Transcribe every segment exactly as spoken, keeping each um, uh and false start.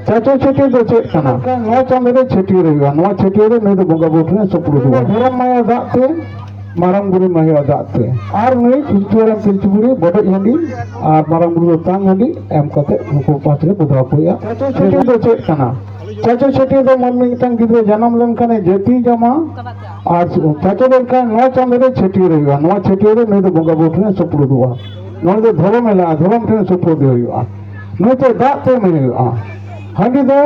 ᱪᱟᱪᱚ ᱪᱷᱟᱹᱴᱭᱟᱹᱨ ᱫᱚ ᱪᱮᱫ ᱠᱟᱱᱟ? ᱱᱚᱣᱟ ᱪᱟᱸᱫᱳ ᱨᱮ ᱪᱷᱟᱹᱴᱭᱟᱹᱨ ᱦᱩᱭᱩᱜᱼᱟ᱾ ᱱᱚᱣᱟ ᱪᱷᱟᱹᱴᱭᱟᱹᱨ ᱨᱮ ᱱᱩᱭ ᱫᱚ ᱵᱚᱸᱜᱟ ᱵᱩᱨᱩ ᱴᱷᱮᱱ ᱥᱩᱯᱨᱩᱫᱚᱜᱼᱟ᱾ ᱫᱷᱚᱨᱚᱢ ᱢᱟᱭᱟ ᱫᱟᱜ ᱛᱮ, ᱢᱟᱨᱟᱝ ᱵᱩᱨᱩ ᱢᱟᱭᱟ ᱫᱟᱜ ᱛᱮ, ᱟᱨ ᱱᱩᱭ ᱯᱤᱞᱪᱩ ᱦᱟᱲᱟᱢ ᱯᱤᱞᱪᱩ ᱵᱩᱲᱦᱤ ᱵᱚᱰᱚᱡ ᱦᱟᱺᱰᱤ ᱟᱨ ᱢᱟᱨᱟᱝ ᱵᱩᱨᱩ ᱫᱚ ᱛᱟᱝ ᱦᱟᱺᱰᱤ ᱮᱢ ᱠᱟᱛᱮ ᱩᱱᱠᱩ ᱯᱟᱦᱴᱟ ᱨᱮ ᱵᱚᱫᱷᱟᱣ ᱠᱚ ᱦᱩᱭᱩᱜᱼᱟ᱾ ᱪᱟᱪᱚ ᱪᱷᱟᱹᱴᱭᱟᱹᱨ ᱫᱚ ᱪᱮᱫ ᱠᱟᱱᱟ? ᱪᱟᱪᱚ ᱪᱷᱟᱹᱴᱭᱟᱹᱨ ᱫᱚ ᱢᱟᱹᱱᱢᱤ ᱢᱤᱫᱴᱟᱝ ᱜᱤᱫᱽᱨᱟᱹ ᱡᱟᱱᱟᱢ ᱞᱮᱱᱠᱷᱟᱱᱮ ᱡᱟᱹᱛᱤ ᱡᱚᱢᱟ, ᱟᱨ ᱪᱟᱪᱚ ᱞᱮᱱᱠᱷᱟᱱ ᱱᱚᱣᱟ ᱪᱟᱸᱫᱳ ᱨᱮ ᱪᱷᱟᱹᱴᱭᱟᱹᱨ ᱦᱩᱭᱩᱜᱼᱟ᱾ ᱱᱚᱣᱟ ᱪᱷᱟᱹᱴᱭᱟᱹᱨ ᱨᱮ ᱱᱩᱭ ᱫᱚ ᱵᱚᱸᱜᱟ ᱵᱩᱨᱩ ᱴᱷᱮᱱ ᱥᱩᱯᱨᱩᱫᱚᱜᱼᱟ᱾ ᱱᱚᱰᱮ ᱫᱚ ᱫᱷᱚᱨᱚᱢ ᱮᱞᱟᱜᱼᱟ, ᱫᱷᱚᱨᱚᱢ ᱴᱷᱮᱱ ᱥᱩᱯᱨᱩᱫ ᱦᱩᱭᱩᱜᱼᱟ᱾ ᱱᱩᱭ ᱛᱮ ᱫᱟᱜ ᱛᱮ ᱮᱢ ᱦᱩᱭᱩᱜᱼᱟ᱾ ᱦᱟᱺᱰᱤ ᱫᱚ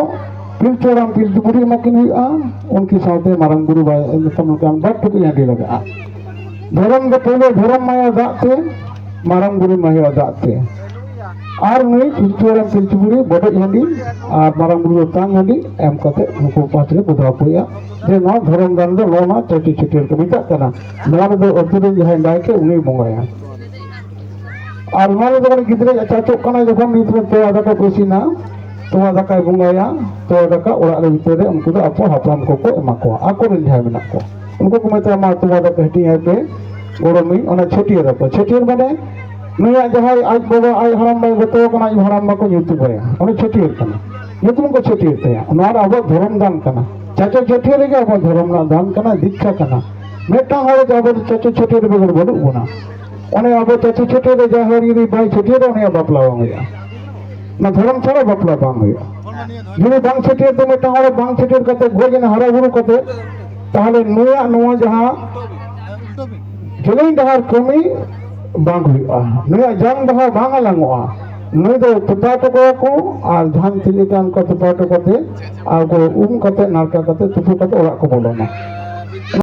ᱯᱤᱞᱪᱩ ᱦᱟᱲᱟᱢ ᱯᱤᱞᱪᱩ ᱵᱩᱲᱦᱤ ᱮᱢᱟ ᱠᱤᱱ ᱦᱩᱭᱩᱜᱼᱟ᱾ ᱩᱱᱠᱤᱱ ᱥᱟᱶᱛᱮ ᱢᱟᱨᱟᱝ ᱵᱩᱨᱩ ᱵᱟᱭ ᱮᱢ ᱞᱮᱠᱷᱟᱱ ᱚᱱᱠᱟᱱ ᱵᱟᱨ ᱴᱩᱠᱩᱡ ᱦᱟᱺᱰᱤ ᱞᱟᱜᱟᱜᱼᱟ᱾ ᱫᱷᱚᱨᱚᱢ ᱫᱚ ᱯᱳᱭᱞᱳ ᱫᱷᱚᱨᱚᱢ ᱢᱟᱭᱟ ᱫᱟᱜ ᱛᱮ, ᱢᱟᱨᱟᱝ ᱵᱩᱨᱩ ᱢᱟᱭᱟ ᱫᱟᱜ ᱛᱮ, ᱟᱨ ᱱᱩᱭ ᱯᱤᱞᱪᱩ ᱦᱟᱲᱟᱢ ᱯᱤᱞᱪᱩ ᱵᱩᱲᱦᱤ ᱵᱚᱰᱚᱡ ᱦᱟᱺᱰᱤ ᱟᱨ ᱢᱟᱨᱟᱝ ᱵᱩᱨᱩ ᱫᱚ ᱛᱟᱝ ᱦᱟᱺᱰᱤ ᱮᱢ ᱠᱟᱛᱮ ᱩᱱᱠᱩ ᱯᱟᱦᱴᱟ ᱨᱮ ᱵᱚᱫᱷᱟᱣ ᱠᱚ ᱦᱩᱭᱩᱜᱼᱟ᱾ ᱡᱮ ᱱᱚᱣᱟ ᱫᱷᱚᱨᱚᱢ ᱫᱟᱱ ᱫᱚ ᱱᱚᱣᱟ ᱱᱚᱣᱟ ᱪᱟᱪᱚ ᱪᱷᱟᱹᱴᱭᱟᱹᱨ ᱠᱚ ᱢᱮᱛᱟᱜ ᱠᱟᱱᱟ᱾ ᱱᱚᱣᱟ ᱨᱮᱫᱚ ᱟᱹᱛᱩ ᱨᱮᱱ ᱡᱟᱦᱟᱸᱭ ᱱᱟᱭᱠᱮ ᱩᱱᱤᱭ ᱵᱚᱸᱜᱟᱭᱟ᱾ ᱟᱨ ᱱᱚᱣᱟ ᱨᱮᱫᱚ ᱩᱱᱤ ᱜᱤᱫᱽᱨᱟᱹ ᱪᱟᱪᱚᱜ ᱠᱟᱱᱟᱭ ᱡᱚᱠᱷᱚᱱ ᱱᱤᱛ ᱨᱮ ᱛᱚᱣᱟ ᱫᱟᱠᱟ ᱠᱚ ᱤᱥᱤᱱᱟ, ᱛᱚᱣᱟ ᱫᱟᱠᱟᱭ ᱵᱚᱸᱜᱟᱭᱟ, ᱛᱚᱣᱟ ᱫᱟᱠᱟ ᱚᱲᱟᱜ ᱨᱮ ᱵᱷᱤᱛᱟᱹᱨ ᱨᱮ ᱩᱱᱠᱩ ᱫᱚ ᱟᱠᱚ ᱦᱟᱯᱲᱟᱢ ᱠᱚᱠᱚ ᱮᱢᱟ ᱠᱚᱣᱟ, ᱟᱠᱚᱨᱮᱱ ᱡᱟᱦᱟᱸᱭ ᱢᱮᱱᱟᱜ ᱠᱚᱣᱟ ᱩᱱᱠᱩ ᱠᱚ ᱢᱮᱛᱟᱭᱟ, "ᱢᱟ ᱛᱚᱣᱟ ᱫᱟᱠᱟ ᱦᱟᱹᱴᱤᱧ ᱟᱭ ᱯᱮ ᱜᱚᱲᱚᱢᱤᱧ", ᱚᱱᱟ ᱪᱷᱟᱹᱴᱭᱟᱹᱨ ᱟᱠᱚ᱾ ᱪᱷᱟᱹᱴᱭᱟᱹᱨ ᱢᱟᱱᱮ ᱱᱩᱭᱟᱜ ᱡᱟᱦᱟᱸᱭ ᱟᱡ ᱵᱟᱵᱟ, ᱟᱡ ᱦᱟᱲᱟᱢ ᱵᱟᱭ ᱜᱚᱛᱚ ᱟᱠᱟᱱᱟ, ᱟᱡ ᱦᱟᱲᱟᱢ ᱵᱟᱠᱚ ᱧᱩᱛᱩᱢ ᱟᱭᱟ, ᱚᱱᱟ ᱪᱷᱟᱹᱴᱭᱟᱹᱨ ᱠᱟᱱᱟ, ᱧᱩᱛᱩᱢ ᱠᱚ ᱪᱷᱟᱹᱴᱭᱟᱹᱨ ᱛᱟᱭᱟ᱾ ᱱᱚᱣᱟ ᱫᱚ ᱟᱵᱚᱣᱟᱜ ᱫᱷᱚᱨᱚᱢ ᱫᱟᱱ ᱠᱟᱱᱟ᱾ ᱪᱟᱪᱚ ᱪᱷᱟᱹᱴᱭᱟᱹᱨ ᱨᱮᱜᱮ ᱟᱵᱚᱣᱟᱜ ᱫᱷᱚᱨᱚᱢ ᱨᱮᱱᱟᱜ ᱫᱟᱱ ᱠᱟᱱᱟ, ᱫᱤᱠᱠᱷᱟ ᱠᱟᱱᱟ᱾ ᱢᱤᱫᱴᱟᱝ ᱦᱚᱲ ᱫᱚ ᱟᱵᱚ ᱫᱚ ᱪᱟᱪᱚ ᱪᱷᱟᱹᱴᱭᱟᱹᱨ ᱵᱮᱜᱚᱨ ᱵᱟᱹᱱᱩᱜ ᱵᱚᱱᱟ᱾ ᱚᱱᱮ ᱟᱵᱚ ᱪᱟᱪᱚ ᱪᱷᱟᱹᱴᱭᱟᱹᱨ ᱨᱮ ᱡᱟᱦᱟᱸᱭ ᱦᱚᱲ ᱡᱩᱫᱤ ᱵᱟᱭ ᱪᱷᱟᱹᱴᱭᱟᱹᱨᱟ, ᱩᱱᱤᱭᱟᱜ ᱵᱟᱯᱞᱟ ᱵᱟᱝ ᱦᱩᱭᱩᱜᱼᱟ᱾ ᱚᱱᱟ ᱫᱷᱚᱨᱚᱢ ᱪᱷᱟᱲᱟ ᱵᱟᱯᱞᱟ ᱵᱟᱝ ᱦᱩᱭᱩᱜᱼᱟ᱾ ᱡᱩᱫᱤ ᱵᱟᱝ ᱪᱷᱟᱹᱴᱭᱟᱹᱨ ᱛᱮ ᱢᱤᱫᱴᱟᱝ ᱦᱚᱲ ᱵᱟᱝ ᱪᱷᱟᱹᱴᱭᱟᱹᱨ ᱠᱟᱛᱮ ᱜᱚᱡ ᱮᱱᱟ ᱦᱟᱨᱟ ᱵᱩᱨᱩ ᱠᱟᱛᱮ, ᱛᱟᱦᱚᱞᱮ ᱱᱩᱭᱟᱜ ᱱᱚᱣᱟ ᱡᱟᱦᱟᱸ ᱡᱮᱞᱮᱧ ᱰᱟᱦᱟᱨ ᱠᱟᱹᱢᱤ ᱵᱟᱝ ᱦᱩᱭᱩᱜᱼᱟ, ᱱᱩᱭᱟᱜ ᱡᱟᱝ ᱵᱟᱦᱟ ᱵᱟᱝ ᱦᱟᱞᱟᱝᱚᱜᱼᱟ᱾ ᱱᱩᱭ ᱫᱚ ᱛᱚᱯᱟ ᱦᱚᱴᱚ ᱠᱟᱭᱟ ᱠᱚ ᱟᱨ ᱡᱟᱦᱟᱸ ᱛᱤᱱᱟᱹᱜ ᱜᱟᱱ ᱠᱚ ᱛᱚᱯᱟ ᱦᱚᱴᱚ ᱠᱟᱛᱮ ᱟᱨ ᱠᱚ ᱩᱢ ᱠᱟᱛᱮ ᱱᱟᱲᱠᱟ ᱠᱟᱛᱮ ᱛᱩᱯᱩ ᱠᱟᱛᱮ ᱚᱲᱟᱜ ᱠᱚ ᱵᱚᱞᱚᱱᱟ᱾